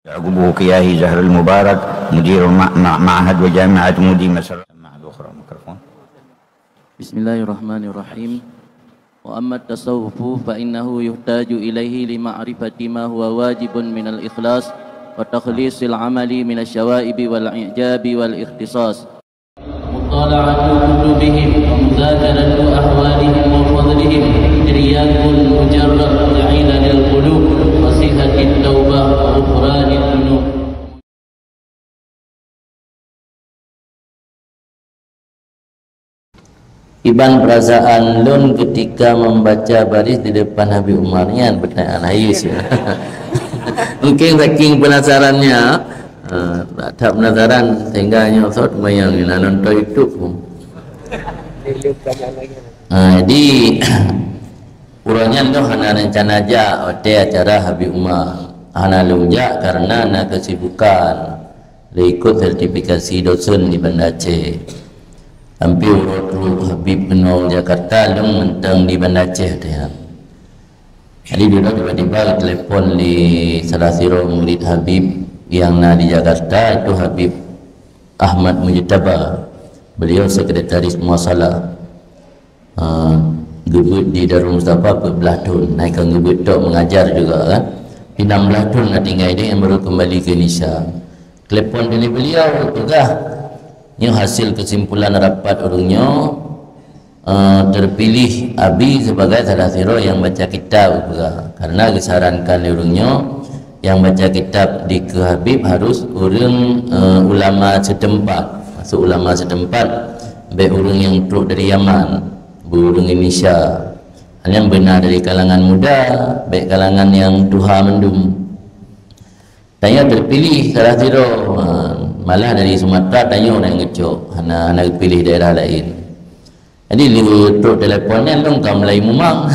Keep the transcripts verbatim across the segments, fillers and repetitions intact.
Abu Kiai Zahrul Mubarak, Mudir Ma-, Ma-, Ma'had wa Jami'at Mudi Masar. Ma'had ukhra, mikrofon. بسم الله الرحمن الرحيم. وأما التصوف فإنه يحتاج إليه لمعرفة ما هو واجب من الإخلاص وتخليص العمل من الشوائب والإعجاب والاختصاص. مطالعة كتبهم ومذاكرة أحوالهم وفضلهم ترياق مجرد لعلل القلوب وصحة التوبة وغفران الذنوب. Iban perasaan lôn ketika membaca baris di depan Habib Umar nyan, pertanyaan hayus ya. Mungkin saking penasarannya, eh, tak penasaran sehingga nyoe sot mayang ni, nah, nonton YouTube pun. Ah, jadi, uroe nyan tu hana rencana jak watèe acara Habib Umar. Hana lôn jak karena na kesibukan. Lôn ikut sertifikasi dosen di Banda Aceh. Sampai uroe trok Habib keunoe Jakarta, lôn mantong di Banda Aceh watèe nyan. Jadi, dulu tiba-tiba telepon lé salah sidroe murid Habib nyang na di Jakarta, itu Habib Ahmad Mujtaba. Beliau sekretaris muasalah. Ha, geubeuet di Darul Mustafa peuet blaih thon. Nah, kon geubeuet tok, mengajar juga kan. Di enam belas thon na tinggai deh, baru kembali ke Indonesia. Telepon dari beliau, peugah, nyoe hasil kesimpulan rapat ureueng nyoe, eh, terpilih Abi sebagai salah sidroe nyang baca kitab, peugah. Karena geusarankan lé ureueng nyoe, nyang baca kitab di keu Habib harus ureueng, eh, ulama setempat. Maksud ulama setempat, bèk ureueng nyang trok dari Yaman, bèk ureueng Indonesia. Hanya beuna dari kalangan muda, bèk kalangan nyang tuha mandum. Tanyoe terpilih salah sidroe, ha, malah dari Sumatera tanyoe nyang geucok, hana, hana geupiléh daerah laén. Jadi, lheueh trok telepon nyan lôn ka mulai mumang.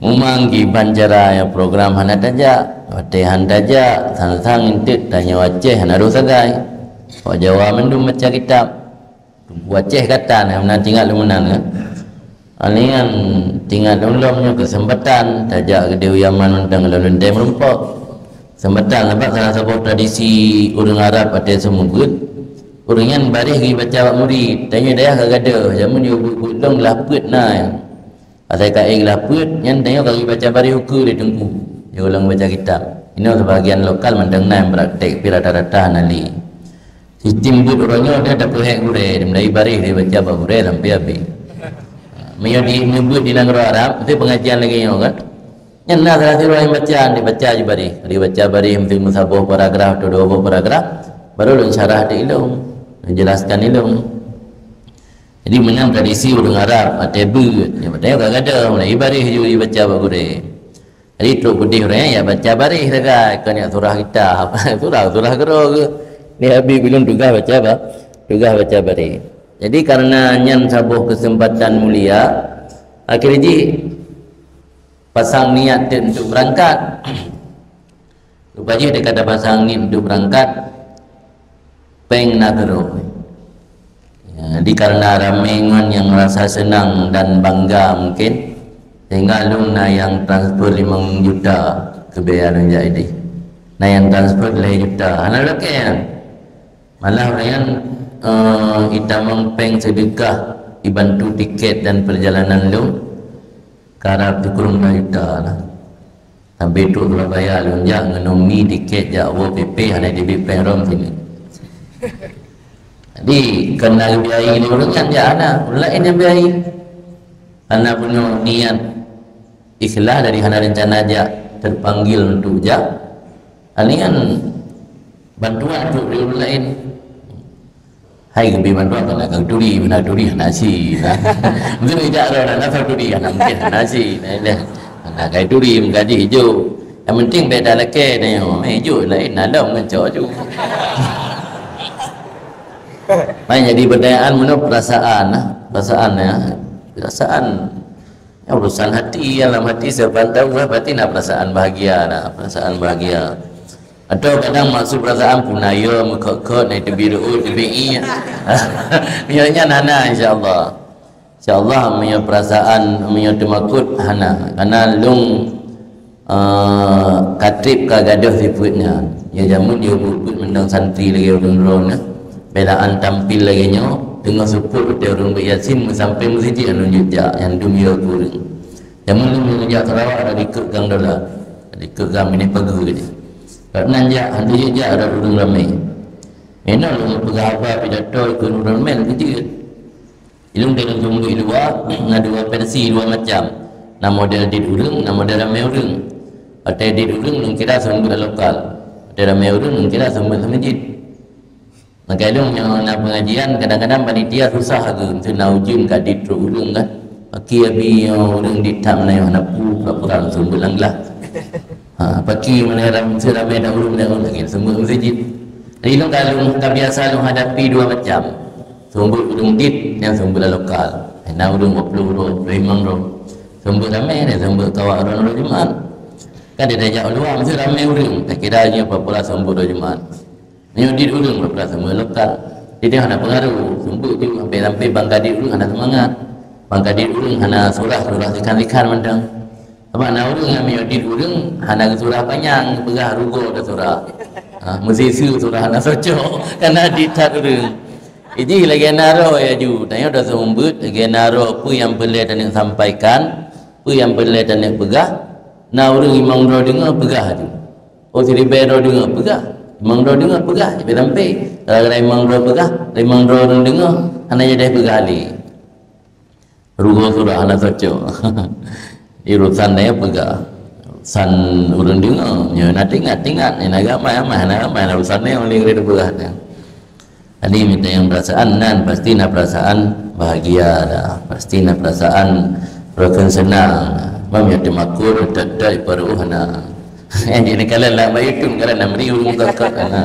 Mumang kiban cara nyang program hana tajak, watèe han tajak, sang-sang eunteuk tanyoe Aceh hana rôh sagai. Awak Jawa mandum baca kitab. Teungku Aceh gata na, meunan teuingat lôn meunan kan. Alèh nyan teuingat lôn lom nyoe keuseumpatan tajak keudéh u Yaman mantong lôn lôn tem rumpok. Keuseumpatan sabab salah saboh tradisi ureueng Arab watèe seumeubeuet, ureueng nyan baréh geubaca bak murit. Tanyoe dayah ka gadôh, jameun nyoe buet-buet lôn glah peuet na. Asai ka ék glah peuet, nyan tanyoe ka geubaca baréh ukeue lé teungku. Nyoe lôn baca kitab. Inoe sebahagian lokal mantong na nyang praktek, tapi rata-rata hana lé. Sistem buet uroe nyoe dah tapeuhék gurèe, dimulai baréh dibaca bak gurèe sampai habéh. Meunyoe di, meunyoe buet di nanggroe Arab, mesti pengajian lagèe nyoe kan. Nyan na salah sidroe nyang baca, dibaca ju baréh. Dibaca baréh mesti meusaboh paragraf atau dua boh paragraf, baru lôn syarah di ilôn, lôn jelaskan ilôn. Jadi meunan tradisi ureueng Arab, watèe beuet, nyan watèe ka gadôh, mulai baréh ju dibaca bak gurèe. Jadi, trok keudéh ureueng nyan, ya baca baréh sagai, kon jak surah kitab. Surah, surah keudroe geuh. Ni Habib ulôn tugaih baca ba-, tugaih baca baréh. Jadi, karena nyan saboh keuseumpatan mulia, akhé jih pasang niat teuk untuk beurangkat. Leupah jih teuka tapasang niat untuk beurangkat, péng na keudroe. Ya, jadi karena ramé ngon nyang rasa seunang dan bangga mungkin, sehingga lôn na nyang transfer limong juta keu biaya lôn jak idéh. Na nyang transfer lhèe juta. Hana lakèe nyan. Malah ureueng nyan, eh, itamong péng seudeukah ibantu tiket dan perjalanan lôn, ka rab sikureueng dua juta lah. Sampai trok Surabaya lôn jak ngon mi tiket jak woe P P hana jibri péng rhom sineuk. Jadi, kon na geubiayai lé ureueng nyan jak hana, ureueng laén nyang biayai. Hana peunoh niat ikhlas dari hana rencana jak, terpanggil untuk jak. Hana nyan bantuan trok dari ureueng laén. Hai geubri bantuan, kon na ka turi, meunan turi hana si. Mungkin jak roh na, na turi hana mungkin hana si. Nah, ini. Hana ka turi, meugaji ijo. Yang penting beda lakèe na nyoe. Eh, ijo laén na lom ngon cok ju. Mai jadi pertanyaan meunoe perasaan, ah. Perasaan ya. Perasaan. Ya, urusan hati, dalam hati siapa tahu lah, berarti na perasaan bahagia, na perasaan bahagia. Atau kadang maksud perasaan pun ayo meukot-kot, na teubiet reuôt, teubiet ié. Meunyoe nyan hana, insya-Allah. Insya-Allah, meunyoe perasaan, meunyoe teumakot, hana. Karena lôn Eh, ka treb ka gadôh sifeuet nyan. Ya jameun ya buet-buet mandum santri lagèe ureueng droeneuh. Beulaan tampil lagèe nyoe, teungoh seupôt watèe ureueng beuet Yasin meusampé meuseujid hana jeuet jak, nyan dum ya keu ureueng. Jameun lôn meunyoe jak Sarawak ada dikeue gang dola. Dikeue gang Bini Pageue tadi. Kat nan jak, hana jeuet jak ada ureueng ramé. Inoe lôn peugah haba pidato keu ureueng ramé keu jeuet. Ilôn dalam seumeubeuet luwa na dua versi, dua macam. Na model dit ureueng, na model ramé ureueng. Watèe dit ureueng lôn kira seumeubeuet lokal. Watèe ramé ureueng lôn kira seumeubeuet seumeujid. Maka ilôn nyang na pengajian kadang-kadang panitia susah lagèe meusti na ujeuen ka dit trok ureueng kan. Paki abi nyoe ureueng dit that meunan hana peue pura-pura seumeubeuet lam glah. Ha, paki meunan ram meusti ramé dak ureueng dak ureueng lagèe seumeubeuet meuseujid. Jadi ilôn ka lôn ka biasa lôn hadapi dua macam. Seumeubeuet ureueng dit nyang seumeubeuet lokal. Na ureueng dua puluh droe, dua puluh limong droe. Seumeubeuet ramé, na seumeubeuet kawak droe Jumat. Kan di dayah luwa meusti ramé ureueng, takira nyoe pura-pura seumeubeuet droe Jumat. Nyoe dit ureueng pura-pura seumeubeuet lokal. Jadi hana pengaruh, seumeubeuet ju sampai-sampai bangka dit ureueng hana seumangat. Bangka dit ureueng hana surah, surah sikhan-sikhan mantong. Sabab na ureueng nyang meunyoe dit ureueng hana geusurah panyang, peugah rugoe dah surah. Ha, meusiseu surah hana cocok, kana dit that ureueng. Jadi lagèe na droe ya ju, tanyoe dah seumeubeuet, lagèe na droe peue nyang peureulèe taneuk sampaikan, peue nyang peureulèe taneuk peugah, na ureueng limong droe deungoe peugah ju. Oh, siribèe droe deungoe peugah, limong droe deungoe peugah, sampai-sampai. Gara-gara limong droe peugah, limong droe ureueng deungoe, hana jadi peugah lé. Rugoe surah hana cocok. Urusan nyan peugah. Urusan ureueng deungoe, nyoe na teuingat-teuingat, nyoe na ramai-ramai, na ramai, na urusan nyan ulèe ureueng peugah nyan. Jadi mita nyang perasaan nan pasti na perasaan bahagia dah, pasti na perasaan rukon seunang. Mam nyang teumakot teutap iparuh na. Jadi kalau lam YouTube kalau na meri ureueng muka-muka na.